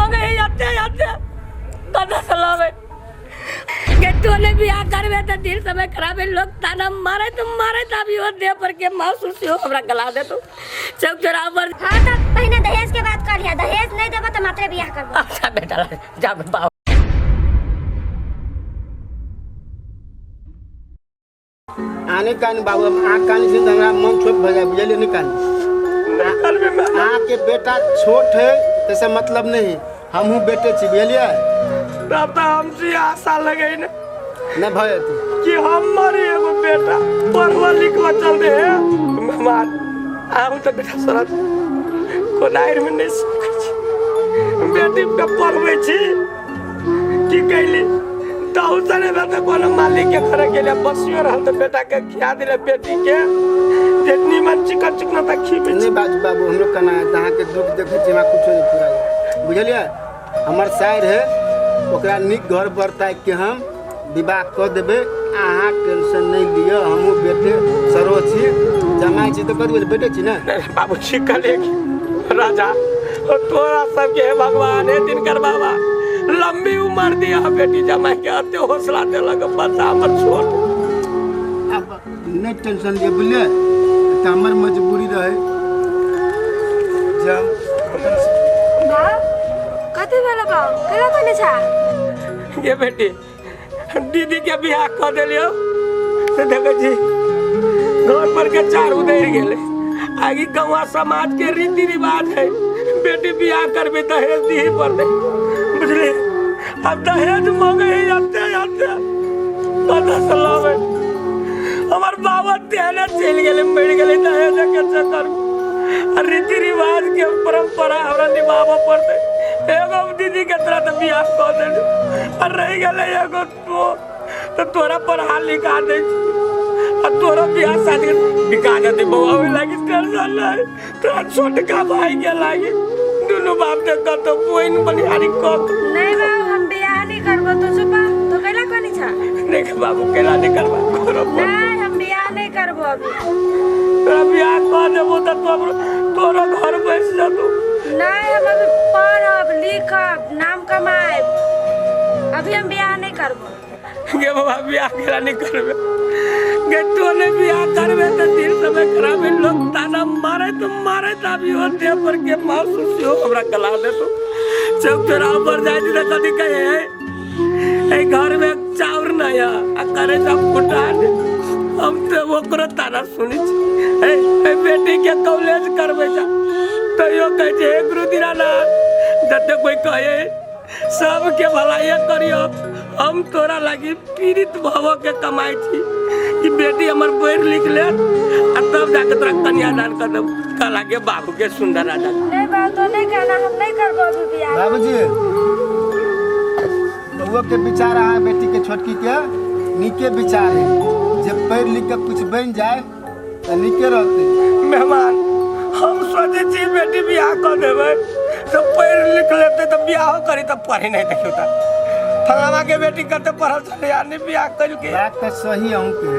मांगे है जाते जाते कतऽ से लाबै के तो नहीं बियाह करबे तऽ दिल समय खराब है लोग ताना मारे तो मारे तो अभी वो देह पर के महसूस हो हमरा गला दे तो चौक चौराहा पर। हाँ तो पहिने दहेज के बात कर लिया, दहेज नहीं देबो तो मात्रे बियाह करबो। अच्छा बेटा जा बाबू। आने कान बाबू, हम आँख कान छी तऽ हमरा मन छोट भऽ जाय, बुझलियै? नहि कान, अहाँके बेटा छोट है तैसे मतलब नहीं, हमहूँ बेटे छी, बुझलियै? तब तऽ हम से आशा लगै ने नहि भऽ जेतै कि हमर एगो बेटा पढ़बा लिखबा चल दे है। मेहमान आउ तऽ बेटा सरत कोनारि मे नहि सकै छी, बेटी के पढ़बै छी। की कैली तहु से नहि भेल तऽ कोनो मालिक के घरे गेलियै, बसियो रहल तऽ बेटा के खिया दिले, बेटी के जे नीमन चिकन चिकन तऽ खिबै। नहि बाजू बाबू, हमरो केना हेतै? अहाँके दुख देखै छी, हमरा कुछो नहि फुराइए, बुझलियै? हमर साइर है, ओकरा नीक घर बर ताकि के हम विवाह कऽ देबै, अहाँ टेंशन नहि लिअ। हमहूँ बेटे सरो छी, जमाइ छी तऽ कथी भेलै, बेटे छी ने। बाबू ठीक कहलियै कि राजा तोरा सबके हे भगवान हे दिनकर बाबा लंबी उम्र दिया, बेटी जमाई के अते हौसला देलक, बच्चा हमर छोट। आब नहि टेंशन लिअ, बुझलियै? तऽ हमर मजबूरी रहै जे हम बाप कथी भेल बाप, केना कने छा? ये बेटी दीदी के बियाह कऽ देलियौ से देखै छी घर पर के चार उधर गेलै। आगे गाँव समाज के रीति रिवाज है, बेटी बियाह करबे दहेज दिही पड़तै, बुझली? अब दहेज मांगे है जाते जाते, कतऽ से लाबै? हमर बाबा तेहने चलि गेलै, मरि गेलै दहेज के चक्कर में। आ रीति रिवाज के परंपरा हमरा निभाबऽ पड़तै। एगो दीदी के तोरा तऽ बियाह कऽ देलू आ रहि गेलै एगो तो, तऽ तोरा पढ़ा लिखा दै छी आ तोरा बियाह शादी बिका जेतै बौआ, ओहि लागी टेंशन नहि। तोरा छोटका भाई के लागी दुनू बाप के कतौ बोइन बनिहारी कऽ के। नहीं बाबू, हम बियाह नहीं करबो। तो चुप तो कैला कोनी छा? देख बाबू, केला नहीं करबा करो? नहीं, हम बियाह नहीं करबो अभी। तोरा बियाह कऽ देबो तऽ तोरो घर बसि जेतौ। नहीं, हम अभी पढ़ब लिखब नाम कमाएब, अभी हम बियाह नहीं करबो। गे बाबा, बियाह केला नहीं करबे? गे तो नहीं बियाह करबे तऽ दिल समय खराब है, लोग ताना मारे तो मारे तो अभी हो देह पर के महसूस हो हमरा गला देतो। चौक चौराहा पर जाइ छी तऽ कथी कहे है, एहि घर में चाउर नहीं है आ करे सब फुटान। हम तऽ ओकरो ताना सुनै छी। ए बेटी के कॉलेज करबै जा तैयो कहै छै, हे गुरु दीनानाथ, जते कोई कहे सबके भलाइए करियो, हम तोरा लागी पीड़ित भव के कमाई छी कि बेटी हमर पढ़ि लिख ले आ तब जाके तोरा कन्यादान कर देब। कहला के बाबू के सुंदर राजा। नहीं बाबू, तो नहीं कहना, हम नहीं करबो अभी बियाह। बाबूजी, बउआ के विचार अहाँ बेटी के छोटकी के नीके विचार है, जे पढ़ि लिख के कुछ बनि जाए तऽ नीके रहतै। मेहमान, हम सोचै छी बेटी बियाह कऽ देबै तऽ पढ़ि लिख लेतै तऽ बियाहो करी तऽ पढ़े नहीं। देखियौ तऽ फलाना के बेटी कते पढ़ल छलै आ नहि बियाह केलकै। बात तऽ सही अहूँके।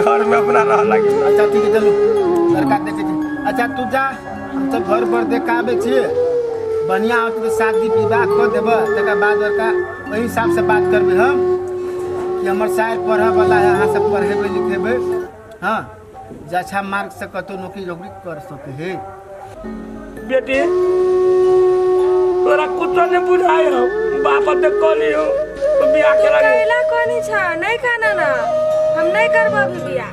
घर में अपना रह लगी। अच्छा ठीक है, चलू लड़का देखै छी। अच्छा तू जा, हम सब घर पर देख के आबै छियै, बढ़िआँ होतै तऽ शादी विवाह कऽ देबै, तकर बाद लड़का ओहि हिसाबसँ बात करबै हम कि हमर सायर पढ़ऽवला है, अहाँ सब पढ़ेबै लिखेबै, हाँ जे अच्छा मार्कसँ कतहु नौकरी जोकरी कर सकै है। बेटी तोरा कुछो नहीं बुझाय हो, बाप ते कहली हो तो बियाह तू केला नहीं। कैला कोनी छा? नहीं कहना ना, हम नहीं करबो अभी बियाह।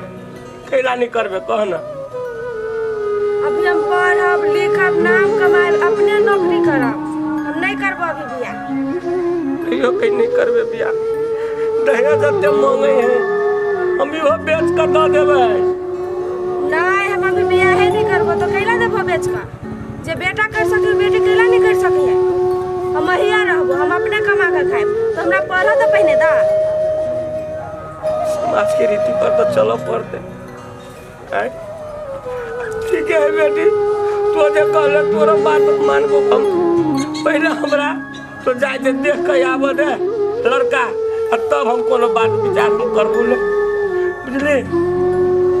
कैला नहीं करबे, कह ना। अभी हम पढ़ब लिखब नाम कमाएब अपने नौकरी करब, हम नहीं करबो अभी बियाह। कहियो कहीं नहीं करबे बियाह? दहेज एते मांगे है, हम इहो बेच कर दऽ देबै। नहीं, हम अभी बियाहे नहीं करबो तो कैला देबो बेच कर? जे बेटा कर सके बेटी कैला नहीं कर सके है? हम हिया रहबो, हम अपने कमा के खाएब, तो हमरा पढ़ो तो पहिने दा। समाज के रीति पर तो चलऽ पड़तै। आँय? ठीक है बेटी, तो जे कहले तोरो बात मानबो हम। पहिले हमरा तो जाय दे, देख के आबऽ दे लड़का आ तब हम कोनो बात विचार हम करबो ले, बुझली?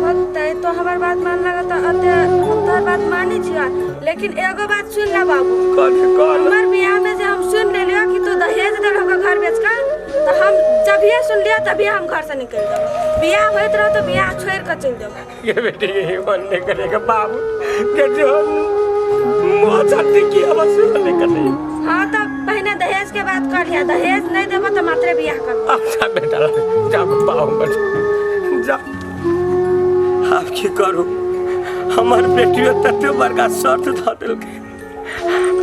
होतै तो हमर बात मान लगा तऽ एते हम तोहर बात मानै छियौ लेकिन एगो बात सुन ले बाबू। कथी कहल? हमर बियाह में जे हम सुन लेलियो कि तू दहेज देलहो घर बेच के, तऽ हम जभिए सुन लियो तभिए हम घर से निकलि जेबो। बियाह होइत रहो तऽ बियाह छोड़ि कऽ चलि जेबो। ये बेटी ये मन नहीं करेगा बाबू के जो मोह छाती की अवश्य नहीं करे। हाँ तऽ पहिने दहेज के बात कर लिया, दहेज नहीं देबो तऽ मात्रे बियाह करबो। अच्छा बेटा जा बाबू बच जा। आब की करू, हमर बेटियो तते बड़का शर्त धऽ देलकै।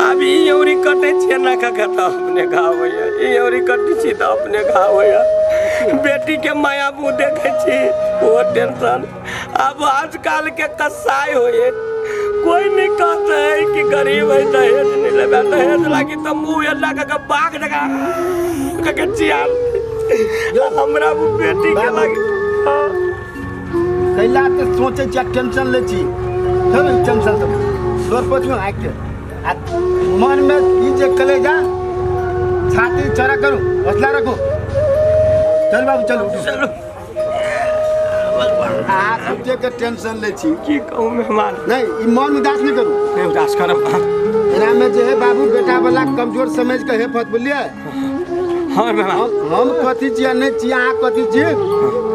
आब ई औरी कटै छियै ना काका तऽ अपने घाव होइया, ई औरी कटै छी तऽ अपने घाव होइया। बेटी के माया मुँह देखै छी ओ टेंशन। आब आजकल के कसाई होइए, कोई नहीं कहते है कि गरीब है दहेज नहीं लेबै, दहेज लागी तऽ मुँह एना कऽ के बाघ जकाँ कऽ के चियाल हमरा वो बेटी के लागी। हाँ। कैला तऽ सोचै छी आ टेंशन लै छी, टेंशन सब सोर पछू आँखि के आ मनमे ई जे कलेजा छाती चौड़ा करू, हौसला रखू। चल बाबू चलू चलू। अहाँ सोचैके टेंशन लै छी। की कहू मेहमान? नहीं, ई मन उदास नहीं करू। नहीं उदास करब। एना में जे है बाबू बेटा वाला कमजोर समझ के हे फत बोलिए। हाँ मेहमान। हम कथी छी आ नहीं छी, अहाँ कथी छी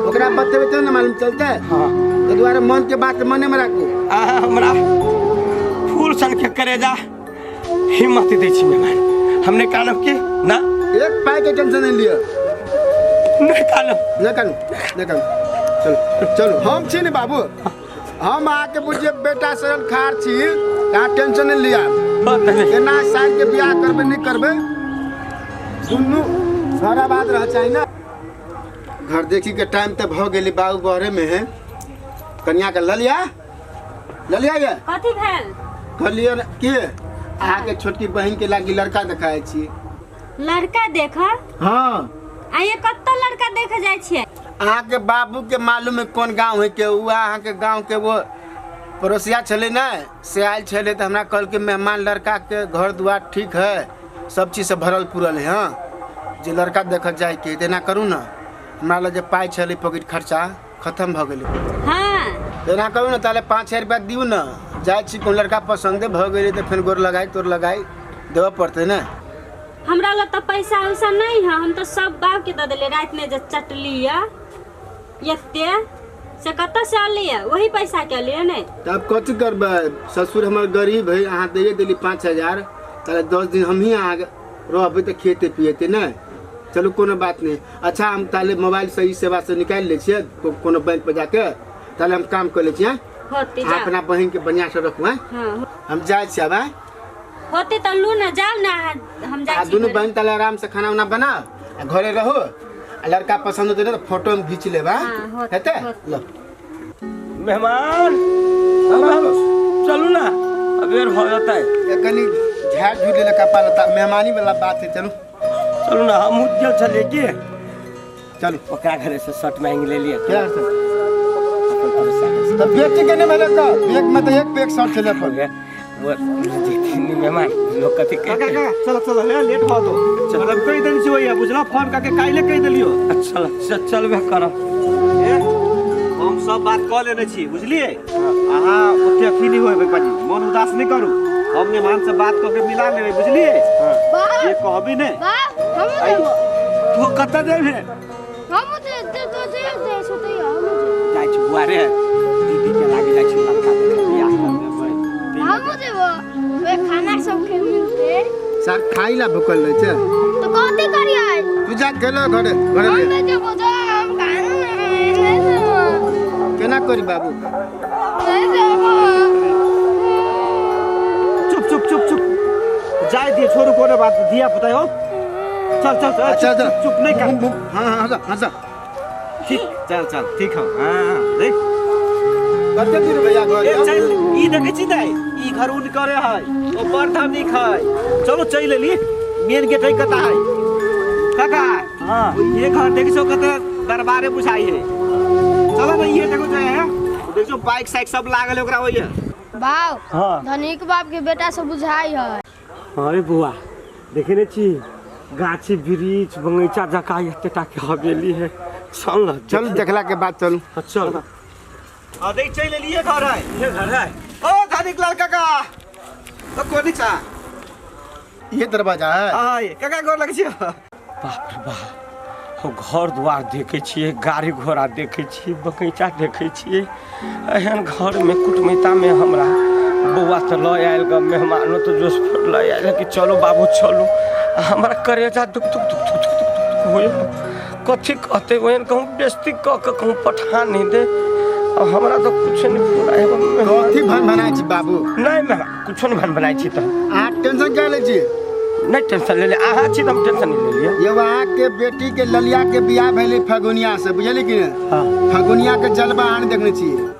ओकरा बतेबै तब ने मालूम चलतै। हाँ। ताहि दुआरे मन के बात मने में राखू। अहाँ हमरा फूल सन के करेजा हिम्मत दै छी मेहमान। हमने कानब की ना? एक पाई के टेंशन नहीं लिअ। नहीं कानब। नहीं कानू, नहीं कानू। चलो चलो हम छी ने बाबू, हम अहाँके बुझिए बेटा शरण खार छी, अहाँ टेंशन नहीं लिअ। केना साल के बियाह करबै नहीं करबै, दुनू घर आबाद रह चाही ना। घर देखी के टाइम तऽ भऽ गेलै, बाबू बहरे में है। कन्या के ललिया ललिया ये कथी भेल? कहलियै के अहाँके छोटकी बहिन के लागी लड़का देखाय छी। लड़का देख? हाँ। आ ये कत्तो लड़का देखे जाइ छियै? अहाँके बाबू के मालूम है कोन गाँव है के, उ अहाँके गाँव के वो पड़ोसिया छलै ने, से आयल छलै तऽ हमरा कहलकै मेहमान लड़का के घर दुआर ठीक है, सब चीज से भरल पुरल है। हाँ जे लड़का देखऽ जाइके तेना करू ने, हमरा लग जे पाइ छलै पॉकेट खर्चा खत्म भऽ गेलै। हाँ। तेना करू ने ताले 5000 रुपया दियौ ने, जाइ छी कोन लड़का पसन्दे भऽ गेलै तऽ फेर गोर लगाइ तोर लगाइ देबऽ पड़तै ने। हमरा लग तऽ पैसा उसा नहीं है, हम तो सब बाप के दऽ देलियै राति में जे चटली है एते से कतऽ से अनलियै, वही पैसा के अनलियै ने। तब कथी करबै, ससुर हमर गरीब है, अहाँ दैये देली 5000, ताले 10 दिन हमही अहाँ रहबै तऽ खेते पियते ने। चलू कोनो बात नहीं। अच्छा हम ताले मोबाइल से ई सेवा से निकालि लै छियै कोनो बैंक पर जाके, ताले हम काम कर लै छियै। होते अहाँ अपना बहिन के बढ़िया से रखू। हाँ। हम जाइ छियै आब। होते तऽ लू ना, जाउ ना, हम जाइ छी। दुनू बहिन ताले आराम से खाना उना बनाओ आ घरे रहू, आ लड़का पसंद होतै ने तऽ फोटो हम घीच लेब। हेतै? लो मेहमान चलू ना, अबेर भऽ जेतै। कनी झाड़ झूड़ लेले कपड़ा लत्ता, मेहमानी वाला बात है। चलू चलू ना, हम गेल छलियै की चलू ओकरा घरे से शर्ट मांगि लेलियै। क्या तऽ बेटी के नहि भेलै तऽ बैग में तऽ एक पे एक शर्ट छलै अपन। वो मेहमान लोग कथी काका चलो चलो ले लेट हो तो चल कहि देने छी भैया बुझलो, फोन करके काल्हि कहि देलियो। अच्छा चलबे करब। हम सब बात कऽ लेने छी बुझलियै, अहाँ ओते अथी नहि होबै बाजी, मन उदास नहि करू, हम मेहमान से बात कऽ के मिला लेबै बुझलियै। ये कहबी ने तू कतऽ जेबे? जाइ छी बुआ रे, दीदी के लागी जाइ छी लड़का देखे बियाह करबै। खाना सब के मिलते सर खाइ ला भूखल रहै छै तो कथी करियै? तू जा गेलो घरे घरे हम नहि जेबो, जा हम खाना नहीं जेबो। केना करी बाबू? नहीं जेबो। चुप चुप चुप चुप, जाय दिए छोड़ू कोनो बात, धिया पुता हो। चल चल चल अच्छा चुप चुप नहीं कर। हां हां हां हां ठीक, चल चल ठीक हो। हां देख कते दूर भैया घर? ए चल, ई देखै छी नै ई घर उन करे है, ओ बड़ धनिक है। चलो चल लेली, मेन गेट है कता है काका? हां ये घर देखै छौ कते दरबारे बुझाई है। चलो ना ये देखो जाए है, देखो बाइक साइक सब लागल है ओकरा ओइए। बाप हां धनिक बाप के बेटा सब बुझाई है। अरे बुआ देखे ने छी गाछी वृक्ष बगीचा जका एतेटा के हवेली है। चल ना चल देखला के बाद चलू। चल। हाँ देख चल एलिए घर है। ये घर है। ओ धानिक लाल काका तो कोनी चा। ये दरवाजा है। हाँ ये काका गोर लगे छियो। बाप रे बाप, हम घर द्वार देखे छियै, गाड़ी घोड़ा देखे छियै, बगीचा देखे छियै। एहन घरमे कुटमैतामे हमरा बौआ तऽ लऽ आयल ग, मेहमानो तऽ जोश पर लऽ आयल कि चलू बाबू चलू। हमरा करेजा दुख दुख दुख दुख दुख दुख होय, कथी कहते ओहन कहूँ बेइज्जती कऽ के कहूँ पठा नहि दे। अब हमरा तऽ कुछो नहि पूरा। कथी भन भनाइ छी बाबू? नहि मेहमान कुछो नहि भन बनाइ छी। तऽ अहाँ टेंशन क्या लै छी? नहि टेंशन लेलियै, अहाँ छी तऽ हम टेंशन नहि लेलियै। यौ अहाँके बेटी के ललिया के बियाह भेलै फगुनिया से, बुझलियै कि नहि? हाँ। फगुनिया के जलवा अहाँ देखने छियै।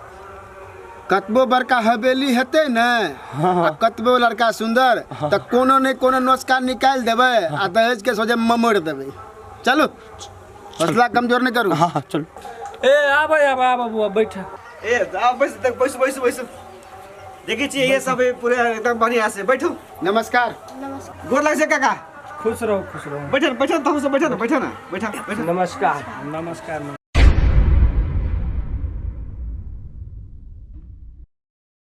कतबो बड़का हवेली हेतै ने आ कतबो लड़का सुंदर, तऽ कोनो ने कोनो नुस्खा निकालि देबै आ दहेज के सोझे ममोड़ि देबै। चलू हौसला कमजोर नहि करू। हाँ हाँ चलू। ए आबै आबै आबै बुआ बैठ। ए आओ बैस देख बैस बैस बैस। देखै छियै ये सब पूरे एकदम बढ़िया से बैठू। नमस्कार। गोर लगे छै काका। खुश रहो खुश रहो। बैठन बैठन तहु सब बैठन बैठन बैठन बैठन। नमस्कार। नमस्कार।